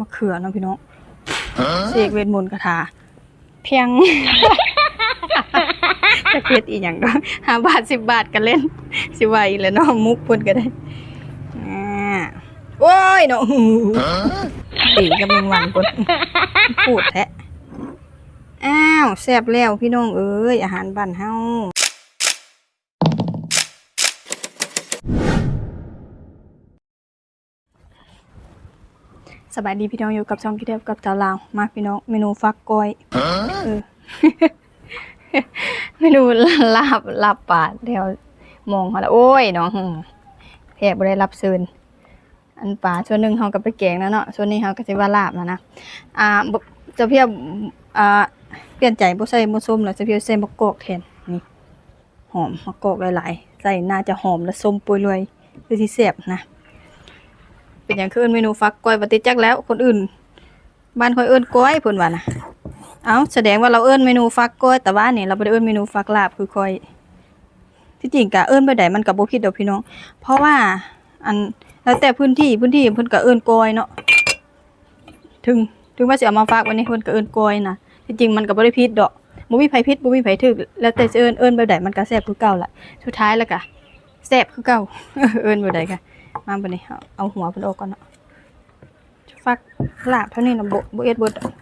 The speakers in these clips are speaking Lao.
ມະເຂືອເນາະພີ່ນ້ອງ ເສກເວດມົນຄາຖາ ພຽງ ຈັກເຮັດອີ່ຫຍັງດອກ ຫ້າບາດ ສິບບາດກະເຫຼັ້ນ ຊິວ່າອີກແລ້ວເນາະ ມຸກເພິ່ນກະໄດ້ ອາ ໂອ້ຍເນາະ ຕີກັບແມງວັນພຸ້ນ ພູດແທ້ ອ້າວ ແຊບແລ້ວພີ່ນ້ອງເອີຍ ອາຫານບ້ານເຮົາ. ສະບາຍດີພີ່ນ້ອງ ຢູ່ກັບຊ່ອງກິນແຊບກັບສາວລາວ ມາພີ່ນ້ອງ ເມນູຟັກກ້ອຍ ເອີ ເມນູລາບ ລາບປາແຖວໝ່ອງຫັ້ນລະ ໂອ້ຍເນາະ ແຂກບໍ່ໄດ້ຮັບເຊີນ ອັນປາສ່ວນໜຶ່ງເຮົາກະໄປແກງແລ້ວເນາະ ສ່ວນນີ້ເຮົາກະຊິວ່າລາບຫັ້ນນະ ອ່າ ສາວພຽວ ອ່າ ປ່ຽນໃຈບໍ່ໃສ່ໝົດສົ້ມແລ້ວ ສາວພຽວໃສ່ໝາກກອກແທນ ນີ້ ຫອມ ໝາກກອກຫຼາຍໆ ໃສ່ໜ້າຈະຫອມ ແລະ ສົ້ມໂປຍລວຍ ຄືຊິແຊບນະ ເປັນຫຍັງຄືເອີ້ນເມນູຟັກກ້ອຍ ວ່າຕິ ຈັກແລ້ວ ຄົນອື່ນບ້ານຂ້ອຍເອີ້ນກ້ອຍ ເພິ່ນວ່ານະ ເອົ້າ ສະແດງວ່າລາວເອີ້ນເມນູຟັກກ້ອຍ ແຕ່ວ່ານີ້ລາວບໍ່ໄດ້ເອີ້ນເມນູຟັກລາບຄືຂ້ອຍ ທີ່ຈິງກະເອີ້ນແບບໃດມັນກະບໍ່ຜິດດອກພີ່ນ້ອງ ເພາະວ່າ ອັນ ແລ້ວແຕ່ພື້ນທີ່ ພື້ນທີ່ເພິ່ນກະເອີ້ນກ້ອຍເນາະ ເຖິງ ເຖິງວ່າຊິເອົາມາຝາກໄວ້ນີ້ ເພິ່ນກະເອີ້ນກ້ອຍນະ ທີ່ຈິງມັນກະບໍ່ໄດ້ຜິດດອກ ບໍ່ມີໃຜຜິດ ບໍ່ມີໃຜຖືກ ແລ້ວແຕ່ຊິເອີ້ນ ເອີ້ນແບບໃດມັນກະແຊບຄືເກົ່າລະ ສຸດທ້າຍລະກະແຊບຄືເກົ່າ ເອີ້ນແບບໃດກະ ມາບາດນີ້ ເອົາ ເອົາຫົວເພິ່ນອອກກ່ອນເນາະ ຟັກລາບເທົ່ານີ້ລະ ບໍ່ ບໍ່ເອັດເບິດດອກ.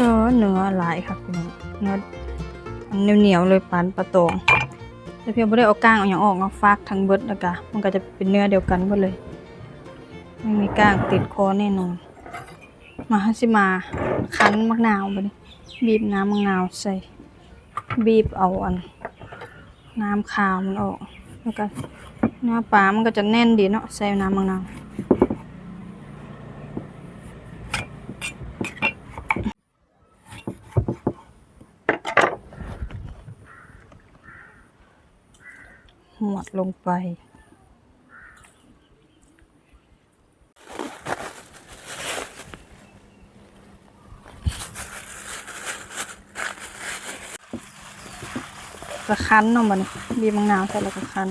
ເອີ ເນື້ອຫຼາຍຄັກພີ່ນ້ອງ ເນື້ອໜຽວໆເລີຍ ປານປາຕອງ ແຕ່ພຽງບໍ່ໄດ້ເອົາກ້າງເອົາຫຍັງອອກເນາະ ຝາກທັງເບິດ ແລ້ວກະມັນກະຈະເປັນເນື້ອດຽວກັນເບິດເລີຍ ມັນມີກ້າງຕິດຄໍແນ່ນອນ. ມາ ເຮົາຊິມາຄັ້ນໝາກນາວບາດນີ້ ບີບນ້ຳໝາກນາວໃສ່ ບີບເອົາອັນ ນ້ຳຄາວມັນອອກ ແລ້ວກະເນື້ອປາມັນກະຈະແໜ້ນດີເນາະ ໃສ່ນ້ຳໝາກນາວ ຫວດລົງໄປ. ກະຄັ້ນເນາະ ບາດນີ້ ບີບໝາກນາວໃສ່ແລ້ວກະຄັ້ນ.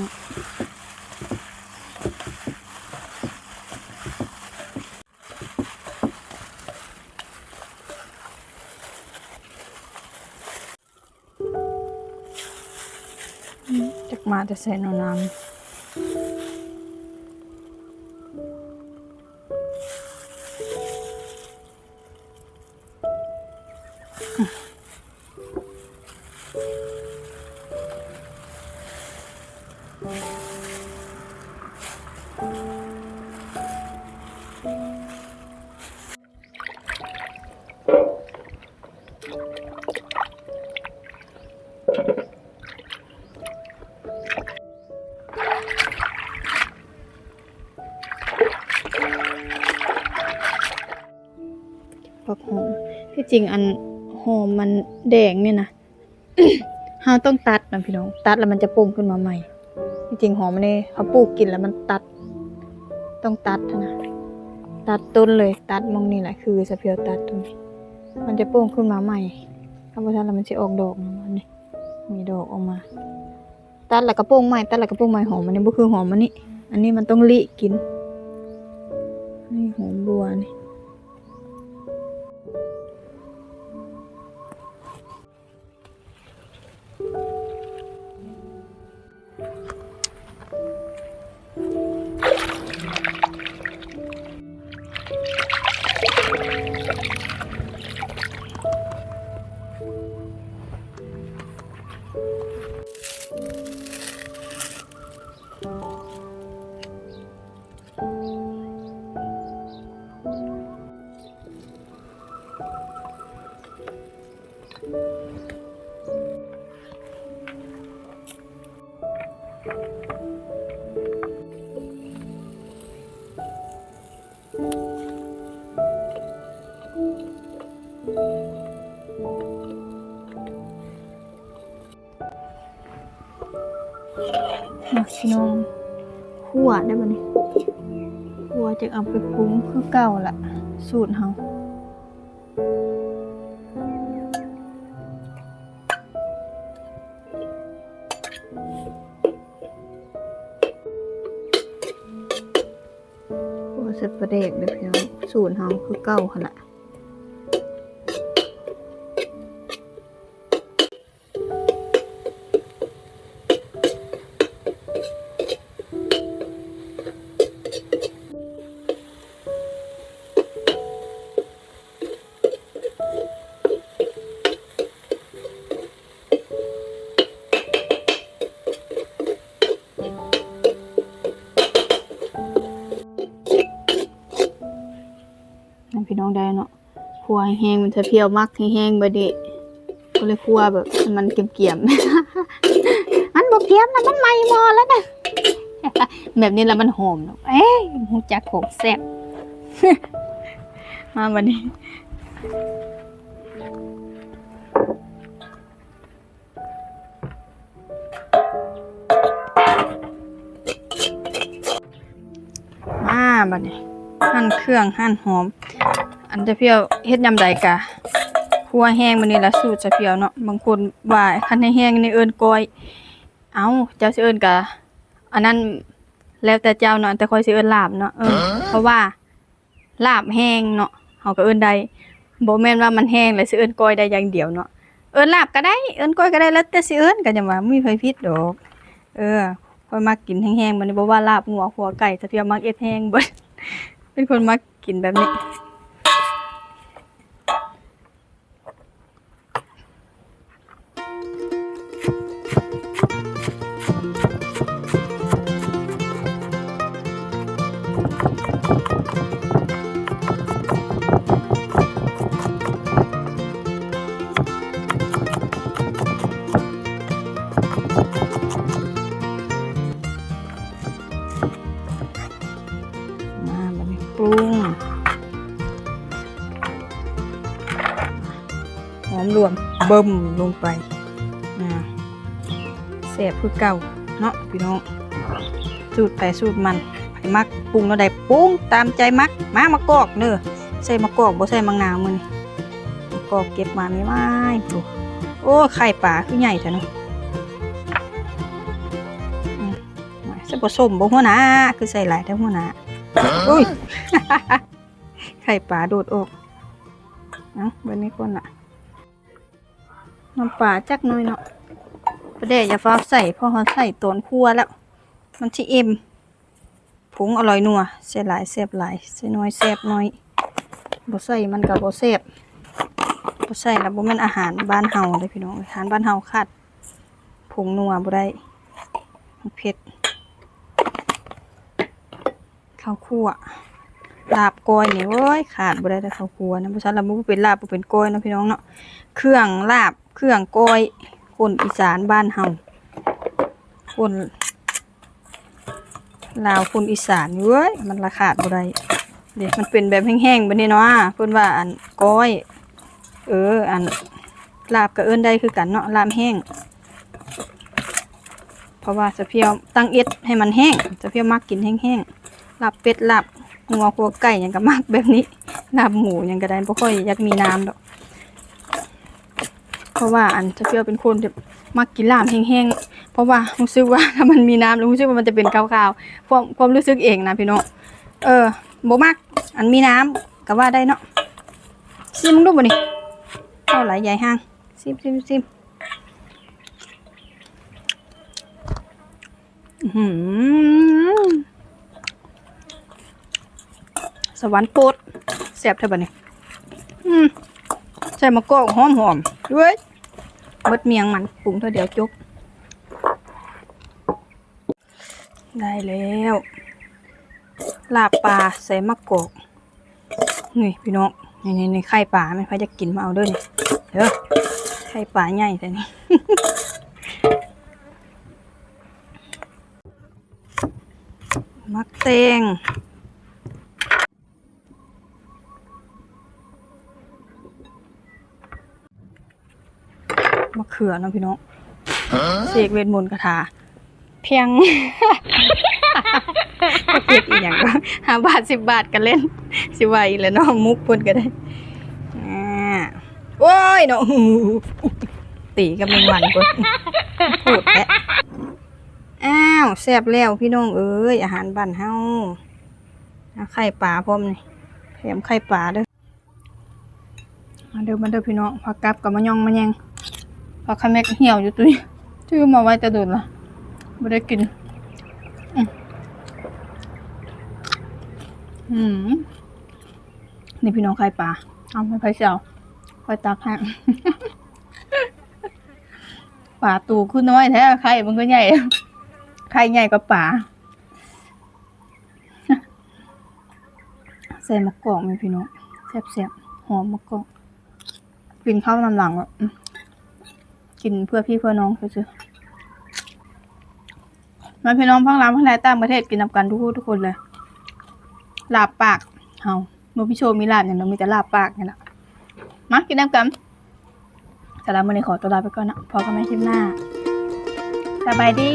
ຈັກມາແຕ່ໃສເນາະນ້ຳ. ຜັກຫອມ ທີ່ຈິງອັນຫອມມັນແດງນີ້ນະ ເຮົາຕ້ອງຕັດນະພີ່ນ້ອງ ຕັດແລ້ວມັນຈະປົ່ງຂຶ້ນມາໃໝ່. ທີ່ຈິງຫອມອັນນີ້ເຮົາປູກກິນແລ້ວມັນຕັດ ຕ້ອງຕັດຫັ້ນນະ ຕັດຕົ້ນເລີຍ ຕັດໝ່ອງນີ້ແຫຼະ ຄືສາວພຽວຕັດຕົງນີ້ ມັນຈະປົ່ງຂຶ້ນມາໃໝ່ ຖ້າບໍ່ທັນແລ້ວມັນຊິອອກດອກນຳ ອັນນີ້ມີດອກອອກມາ ຕັດແລ້ວກະປົ່ງໃໝ່ ຕັດແລ້ວກະປົ່ງໃໝ່. ຫອມອັນນີ້ບໍ່ຄືຫອມອັນນີ້ ອັນນີ້ມັນຕ້ອງລີ້ກິນ ນີ້ຫອມບົວນີ້. ຜັກຫອມ ທີ່ ມາພີ່ນ້ອງ ຂົ້ວໄດ້ບັດນີ້ ຂົ້ວຈັກເອົາໄປປຸງຄືເກົ່າລະ ສູດເຮົາ. ໂອ້ ໃສ່ປາແດກເດີ້ພີ່ນ້ອງ ສູດເຮົາຄືເກົ່າຫັ້ນລະ. ພີ່ນ້ອງໄດ້ເນາະ ຂົ້ວແຫ້ງໆ ມັນ ສະພຽວມັກແຫ້ງໆ ແບບນີ້ ກໍເລີຍຂົ້ວແບບໃຫ້ມັນກຽມໆ ມັນບໍ່ກຽມນະ ມັນໄໝ້ໝໍ້ແລ້ວນະ ແບບນີ້ລະມັນຫອມເນາະ ເອີຍ ຮູ້ຈັກຂອງແຊບ ມາບັດນີ້. ມາບັດນີ້ ຫັ່ນເຄື່ອງ ຫັ່ນຫອມ ອັນສະພຽວເຮັດຍາມໃດກະ ຂົ້ວແຫ້ງແບບນີ້ລະ ສູດສະພຽວເນາະ ບາງຄົນວ່າຄັນແຫ້ງໆ ນີ້ເອີ້ນກ້ອຍ ເອົ້າ ເຈົ້າຊິເອີ້ນກະ ອັນນັ້ນແລ້ວແຕ່ເຈົ້າເນາະ ແຕ່ຂ້ອຍຊິເອີ້ນລາບເນາະ ເອີ ເພາະວ່າ ລາບແຫ້ງເນາະ ເຮົາກໍເອີ້ນໄດ້ ບໍ່ແມ່ນວ່າມັນແຫ້ງແລ້ວຊິເອີ້ນກ້ອຍໄດ້ຢ່າງດຽວເນາະ ເອີ້ນລາບກໍໄດ້ ເອີ້ນກ້ອຍກໍໄດ້ ແລ້ວແຕ່ຊິເອີ້ນ ກໍຍັງວ່າບໍ່ມີໃຜຜິດດອກ ເອີ ຂ້ອຍມັກກິນແຫ້ງໆ ບັດນີ້ ບໍ່ວ່າລາບງົວ ຂົ້ວໄກ່ ສະພຽວມັກເຮັດແຫ້ງເບິດ ເປັນຄົນມັກກິນແບບນີ້. ມາ ບັດນີ້ປຸງ ຫອມລວມ ບຶ້ມ ລົງໄປ ອ່າ ແຊບຄືເກົ່າເນາະພີ່ນ້ອງ ສູດໃຜສູດມັນ ໃຜມັກປຸງແນວໃດ ປຸງຕາມໃຈມັກ ມາ ໝາກກອກເດີ້ ໃສ່ໝາກກອກ ບໍ່ໃສ່ໝາກນາວມື້ນີ້ ໝາກກອກເກັບມາໃໝ່ໆ ໂອ້ ໂອ້ ໄຂ່ປາຄືໃຫຍ່ແທ້ເນາະ ອືມ ໃສ່ບໍ່ສົ້ມບໍ່ຫົວໜ້າ ຄືໃສ່ຫຼາຍແທ້ຫົວໜ້າ ອຸ້ຍ ໄຂ່ປາໂດດອອກ ເອົ້າ ເບິ່ງນີ້ກ່ອນລະ ນ້ຳປາຈັກໜ້ອຍເນາະ ປາແດກຢ່າຟ້າວໃສ່ ເພາະເຮົາໃສ່ຕອນຂົ້ວແລ້ວ ມັນຊິເອັມ ຜົງອະລ່ອຍນົວ ໃສ່ຫຼາຍແຊບຫຼາຍ ໃສ່ໜ້ອຍແຊບໜ້ອຍ ບໍ່ໃສ່ມັນກໍບໍ່ແຊບ ບໍ່ໃສ່ແລ້ວບໍ່ແມ່ນອາຫານບ້ານເຮົາເດ້ພີ່ນ້ອງ ອາຫານບ້ານເຮົາຂາດຜົງນົວບໍ່ໄດ້ ມັນເຜັດ. ເຂົ້າຂົ້ວ ລາບກ້ອຍນີ້ ໂອ້ຍ ຂາດບໍ່ໄດ້ເດ້ເຂົ້າຂົ້ວນະ ບໍ່ຊັ້ນລະບໍ່ເປັນລາບບໍ່ເປັນກ້ອຍເນາະພີ່ນ້ອງເນາະ ເຄື່ອງລາບ ເຄື່ອງກ້ອຍ ຄົນອີສານບ້ານເຮົາ ຄົນລາວຄົນອີສານ ເອີຍ ມັນລະຂາດບໍ່ໄດ້ເດ້ ມັນເປັນແບບແຫ້ງໆ ແບບນີ້ເນາະ ເພິ່ນວ່າອັນກ້ອຍ ເອີ ອັນລາບກໍເອີ້ນໄດ້ຄືກັນເນາະ ລາບແຫ້ງ ເພາະວ່າສະພຽວຕັ້ງເອັດໃຫ້ມັນແຫ້ງ ສະພຽວມັກກິນແຫ້ງໆ ລາບເປັດ ລາບງົວ ຂົ້ວໄກ່ຫຍັງກໍມັກແບບນີ້ ລາບໝູຫຍັງກໍໄດ້ ບໍ່ຄ່ອຍຢາກມີນ້ຳດອກ ເພາະວ່າອັນສະພຽວເປັນຄົນທີ່ມັກກິນລາບແຫ້ງໆ ເພາະວ່າຮູ້ສຶກວ່າຖ້າມັນມີນ້ຳແລ້ວ ຮູ້ສຶກວ່າມັນຈະເປັນຄາວໆ ຄວາມ ຄວາມຮູ້ສຶກເອງນະພີ່ນ້ອງ ເອີ ບໍ່ມັກອັນມີນ້ຳກໍວ່າໄດ້ເນາະ ຊີມເບິ່ງດູບັດນີ້ ເອົາຫຼາຍໃຫຍ່ຫ່າງ ຊີມ ຊີມ ຊີມ. ອືຫື ສະຫວັນໂປດ ແຊບແທ້ບັດນີ້ ອືມ ໃສ່ໝາກກອກຫອມໆ ເວີ້ຍ ເບິດໝຽງມັນ ປຸງເທື່ອດຽວຈົບ ໄດ້ແລ້ວ ລາບປາໃສ່ໝາກກອກ. ນີ້ພີ່ນ້ອງ ນີ້ໆໆ ໄຂ່ປາ ແມ່ນໃຜຢາກກິນມາເອົາເດີ້ນີ້ ເດີ້ ໄຂ່ປາໃຫຍ່ແທ້ນີ້ ໝາກແຕງ ມະເຂືອເນາະພີ່ນ້ອງ ເສກເວດມົນຄາຖາ ພຽງ ເຮັດອີ່ຫຍັງວະ ຫ້າບາດ ສິບບາດກໍເຫຼັ້ນ ຊິວ່າອີກແລ້ວເນາະ ມຸກເພິ່ນກໍໄດ້ ອ່າ ໂອ້ຍເນາະ ຕີກັບແມງວັນພຸ້ນ ໂພດແທ້. ອ້າວ ແຊບແລ້ວພີ່ນ້ອງເອີຍ ອາຫານບ້ານເຮົາ ເອົາໄຂ່ປາພ້ອມນີ້ ແຖມໄຂ່ປາເດີ້. ມາເດີ້ ມາເດີ້ພີ່ນ້ອງ ພາກັບກັບມາຍ່ອງມາແຍງ ພາກຂະແມັກຫ່ຽວຢູ່ຕຸ້ຍ ຖືມາໄວ້ແຕ່ດົນລະ ບໍ່ໄດ້ກິນ ອືມ ອືມ ນີ້ພີ່ນ້ອງ ໄຂ່ປາ ເອົາ ໃຜຊິເອົາ ຂ້ອຍຕັກໃຫ້ ປາໂຕຄືນ້ອຍແທ້ ໄຂ່ມັນຄືໃຫຍ່ ໄຂ່ໃຫຍ່ກວ່າປາ. ໃສ່ໝາກກອກແມ່ນພີ່ນ້ອງ ແຊບໆ ຫອມໝາກກອກ ກິນເຂົ້ານຳຫຼັງ ອືມ ກິນເພື່ອພີ່ເພື່ອນ້ອງຊື່ໆ ມາພີ່ນ້ອງ ທັງລາວທັງໃນຕ່າງປະເທດ ກິນນຳກັນທຸກຜູ້ທຸກຄົນເລີຍ ລາບປາກເຮົາ ບໍ່ມີໂຊມີລາບຫຍັງດອກ ມີແຕ່ລາບປາກນີ້ລະ ມາກິນນຳກັນ. ສຳລັບມື້ນີ້ຂໍຕົວລາໄປກ່ອນເນາະ ພໍ້ກັນໃໝ່ຄລິບໜ້າ ສະບາຍດີ.